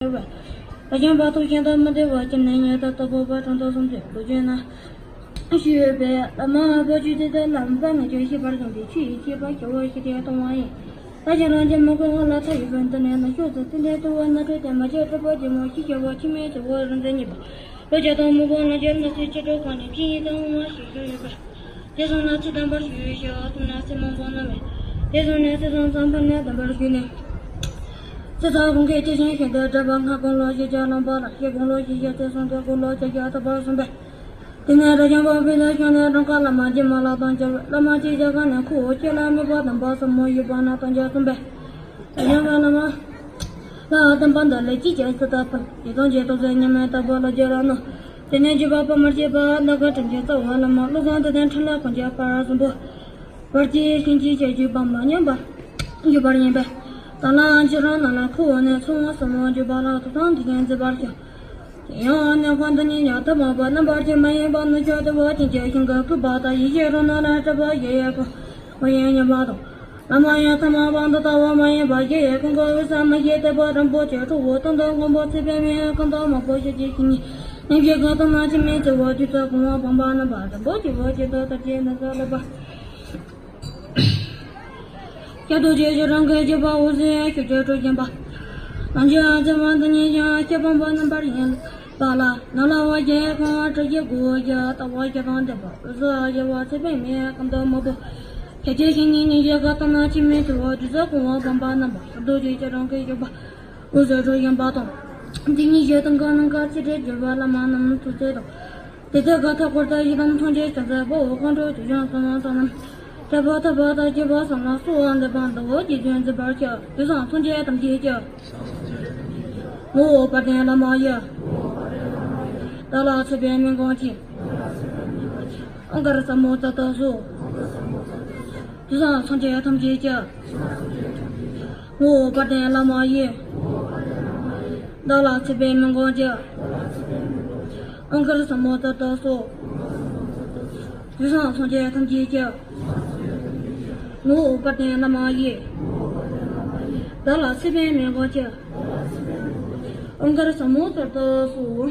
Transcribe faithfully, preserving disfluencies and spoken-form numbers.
ཡོད་པས། བདག་ཀྱང་བར་དུ་གཞན་དང་མི་འབྲལ་བར་སྤྱིར་ནས་ཉེ་དང་ལྟ་བུ་བར་དུ་མདོ་གསུམ་དུ་ལུགས་བརྗོད་ན། ཞུས་ཡོད་པས། བླ་མ་ཕ་ཆོས་དེ་ལྟར་ལམ་པ་ནི་ཆོས་ཤེས་པར་གསུངས་ཏེ། ཆོས་ཤེས་པ་ཞེས་པ་ཤེས་བྱའི་སྟོང་པ་ཡིན། ད་ཅི་རང་རྒྱལ་མི་དགོས་ལ་མཐའ་ཡོད་པས། འདི་ནས་ནི་ཕྱོགས་སུ་ཏིལ་འབྲས་དུ་བ་སྣ་ཁྲོད་དེ། མ་སྐྱེས་གྲུབ་པ་ཆེན་མོ་ཞེས་བྱ་བ། ཕྱི་མའི་ཆུ་བོ་རིན་ཆེན་རྙེད་པ། ལོ་བརྒྱ་དང་མང་པོ་ནང་བཞིན་ནི་ཚེ་ཕྱི་དྲོ་གང་ནས་ཕྱི་ཡི་དང་བ་ཞེས་བརྗོད་ཡོད་པས། དེ་སོང་ན་ཚེ་དམ་པར་ཞུ་ཞེས་ཨ་ཐུམ་ན་ཚེ་མང་པོ་ན་མེད། དེ་སོང་ན་ཚེ་སོང་ཙམ་པ་ན་དམ་པར་ཞུས་ནས། ཚེ་ཚང་ཀུན་གྱི་སྐྱེ་ཞིང་ཤིན་ཏུ་འདྲེས་པ་ལྔ་དགུང་ལོ་བཞི་བརྒྱ་ལོན་པ་ལ་ཞེས་དགུང་ལོ་བཞི་བརྒྱ་ཚེ་སོང་སྟེ་དགུང་ལོ་བརྒྱད་བརྒྱ་ཐུབ་པར་གསུངས་པས། དེ་ནས་རབ་འབྱམས་པ་ཕུན་ཚོགས་ཞུས་ནས་གྲངས་ཀ་བླ་མ་རྗེ་མ་ལགས་དང་མཇལ་བས། བླ་མ་ཁྱེད་ཅག་ག་ནས་ཁོ་བོ་ཁྱེད་ལ་དམིགས་པ་དམ་པ་ཟབ་མོ་ཡོད་པ་ན་དང་བཅས་གསུངས་པས། རབ་འབྱམས་པ་བླ་མ་ལ་དམ་པ་འདི་ལ་ཅི་བྱ་སྲིད་ད་ཕུལ། ཡིད་དང་བཅས་ཐོག་ཚད་ཉམས་མེད་ལྟ་བུ་ལ་སྦྱར་རོ་ནོ། དེ་ནས་བརྒྱུད་པ་པ་མར་བྱེད་པ། ད་ག་དྲིན་ཅན་རྩ་བ་བླ་མ་བློ་བཟང་དུ་ལྡན་འཕྲིན་ལས་ཀུན་ཁྱབ་པ་གསུམ་པོ། བར་གྱི་ཤིང་གཅིག་བྱ་རྒྱུད་པ་མ་ཉམས་པ་ཡོད་པར་ཡིན་པས། ད་ལའང་ཁྱེད་རང་རྣམས་ལ་ཁུ་བོ་ནས་ཚོང་བ་ཟབ་མོ་བརྒྱུད་པ་ལ་ཐུགས་དམ་དུས་ཀྱང་མཛད་པར་ཞུ། དེ་ཡང་ནི་འཁོར་འདི་ཉིད་ཡང་ཐུན་མོང་པ་རྣམ་པར་ཕྱེ་མ་ཡིན་པ་ནི་ཆོས་ལྟ་བུ་ཅན་གྱི་ཞིང་གི་སྐུད་པ་དང་ཡེ་ཤེས་རང་སྣང་ལ་སྤྲུལ་པ་ཞེས་ཡང་ཁོ་བོ་ཡང་ཉམས་པ་དང་། བླ་མ་ཡང་ཐུན་མོང་པ་འདི་ལྟ་བུ་མ་ཡིན་པ་ཞེས་ཡང་ཀུན་གོ་བའི་ས་མ་ཞེས་དད་པ་རིན་པོ་ཆེ་ཁྲོ་བོ་སྟོང་དང་མགོན་པོ་ཚེ་དཔལ་མི་ཡི་ཁམས་དང་མང་པོ་ཞེས་བྱའི་ཞིང་ཉིད་ཉིད་ཀྱི་གང་དུ་མ་ཕྱིན་མིན་ཚེ་བ་དུས་ཚོད་གང་བ་བུམ་པ་རྣམ་པ་རིན་པོ་ཆེ་བོ་ཅན་དུ་ཐབས་ཀྱིས་ནི་ཚོགས་ལེགས་པ། སྐྱབས་འདུ་བྱེད་ཀྱི་རང་གི་སྤྱོད་པ་འོད་གསལ་ཞུ་རྒྱུ་སྤྲོ་བཞིན་པ། ནམ་ཞིག་ཨ་ཙི་མ་འདི་ཉིད་ཀྱང་སྐྱེ་བོ་པོ་རྣམ་པར་ཡིན་པ་ལ། ནམ་ལ་བ་རྒྱལ་ཁོང་བ་གྲུ་བཞི་སྒོ་བརྒྱ་ལྟ་བ་བརྒྱ་དང་ལྡན་པ་འོད་གསལ་ཞི་བ་ཚེ་དཔལ་མིའི་ཁམས་དང་མང་པོ། ཁྱེད་ཀྱི་ཞིང་ཉིད་ཉིད་ཀྱི་གང་དུ་མ་ཕྱིན་མིན་ཚེ་བ་དུས་ཚོད་གང་བ་བུམ་པ་རྣམ་པ་སྐྱབས་འདུ་བྱེད་ཀྱི་རང་གི་སྤྱོད་པ། འོད་གསལ་སྤྲོ་བཞིན་པ་དང་། དེ་ཉིད་ཀྱི་སྟེང་གི་ནམ་མཁའ་ཆེ་འབྲིང་བརྒྱུད་པ་བླ་མ་རྣམས་ཐུགས་བརྩེ་དང་། དེ་ཚེ་ག་ཐ་འཁོར་དང་ཡི་དམ་ཐམས་ཅད་ཀྱང་མཛད་པའོ། ཁོང་ཁྲོ་དུས་ཀྱང་གསང་བ་གསང་རྣམས། ཐེག་པ་ཐེག་པ་དང་བཅས་པ་གསང་ལ་གསོལ་བ་འདེབས་པ་འདི་འོ་ཀྱི་རྒྱུན་འཛིན་པར་ཤོག་དུས་བཟང་སངས་རྒྱས་ཐམས་ཅད་ཀྱི། ངོ་བོ་དཔལ་ལྡན་བླ་མ་ཡི། བདག་ལ་ཚེ་དཔལ་མི་འགོང་ཅིང་། ཨང་ཀར་ཟབ་མོ་ཙ་ཏ་སོ། དུས་བཟང་སངས་རྒྱས་ཐམས་ཅད་ཀྱི། ངོ་བོ་དཔལ་ལྡན་བླ་མ་ཡི། བདག་ལ་ཚེ་དཔལ་མི་འགོང་ཅིང་། ཨང་ཀར་ཟབ་མོ་ཙ་ཏ་སོ། དུས་བཟང་སངས་རྒྱས་ཐམས་ཅད་ཀྱི། ངོ་བོ་དཔལ་ལྡན་བླ་མ་ཡི། བདག་ལ་ཚེ་དཔལ་མི་འགོང་ཅིང་། ཨང་ཀར་ཟབ་མོ་ཙ་ཏ་སོ།